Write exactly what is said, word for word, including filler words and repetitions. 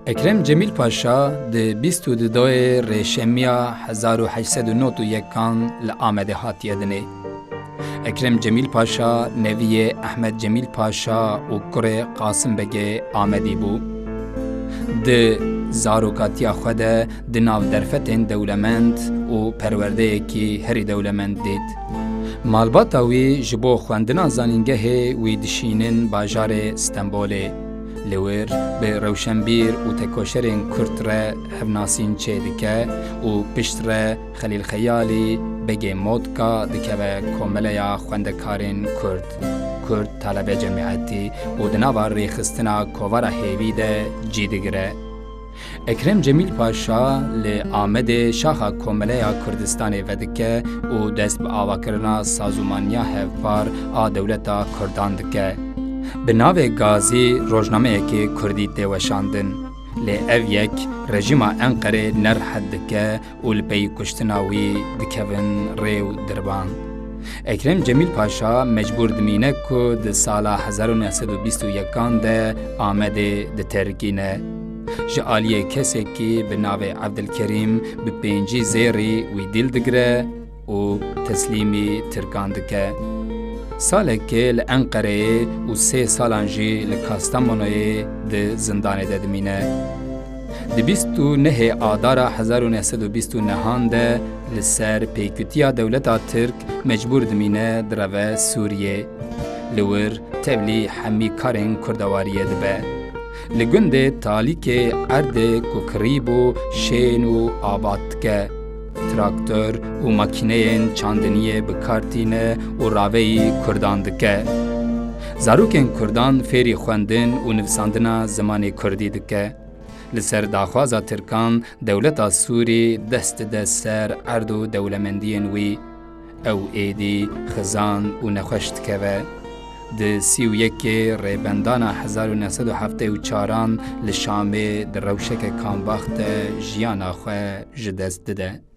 Ekrem Cemîl Paşa di bîst û du doyê Rêşemiya hezar û heşt sed û nod û yekan li Amedê hatiye dinê. Ekrem Cemîl Paşa neviyê Ehmed Cemîl Paşa û kurê Qasim Begê Amedî bû. Di zarokatiya xwe de di nav derfetên dewlemend û perwerdeyekî herî dewlemend dît. Malbata wî ji bo xwendina zanîngehê wî dişînin bajarê Stenbolê. Li wir bi rewşenbîr û tekoşerên Kurd re hevnasîn çêdike û piştre Xelîl Xeyalî Begê Motka dikeve Komeleya Xwendekarên Kurd, Kurd Talebe Cemiyetî, û di nava rêxistina Kovara Hêvî de cî digire. Ekrem Cemîl Paşa li Amedê şaxa Komeleya Kurdistanê vedike û dest bi avakirina sazûmaniya hevpar a dewleta Kurdan dike. Bi navê Gazî rojnameyekê Kurdî tê weşandin. Lê ev yek rejîma Enqerê ne rihet dike û li pey kuştina wî dikevin rê û dirban. Ekrem Cemîl Paşa mecbûr dimîne ku di sala hezar û neh sed û bîst û yekan de Amedê diterikîne. Ji aliyê kesekî bi navê Evdilkerîm bi pêncî zêrî wî dîl digire û teslîmî Tirkan dike. Salekê li Enqereyê û sê salan jî li Kastamonoyê di zindanê de dimîne. Di bîst û nehê Adara hezar û neh sed û bîst û nehan de li ser pêkutiya dewleta Tirk mecbûr dimîne direve Sûriyê. Li wir tevlî hemî karên kurdewariyê dibe. Li gundê Talîkê erdê ku kirî bû şên û abat dike. Traktor û makîneyên çandiniyê bi kar tîne û raveyî kurdan dike. Zarokên kurdan fêrî xwendin û nivîsandina zimanê kurdî dike. Li ser daxwaza tirkan dewleta Sûrî dest dide ser erd û dewlemendiyên wî. Ew êdî xizan û nexweş dikeve. Di sî û yekê Rêbendana hezar û neh sed û heftê û çaran li Şamê di rewşeke kambax de jiyana xwe ji dest dide.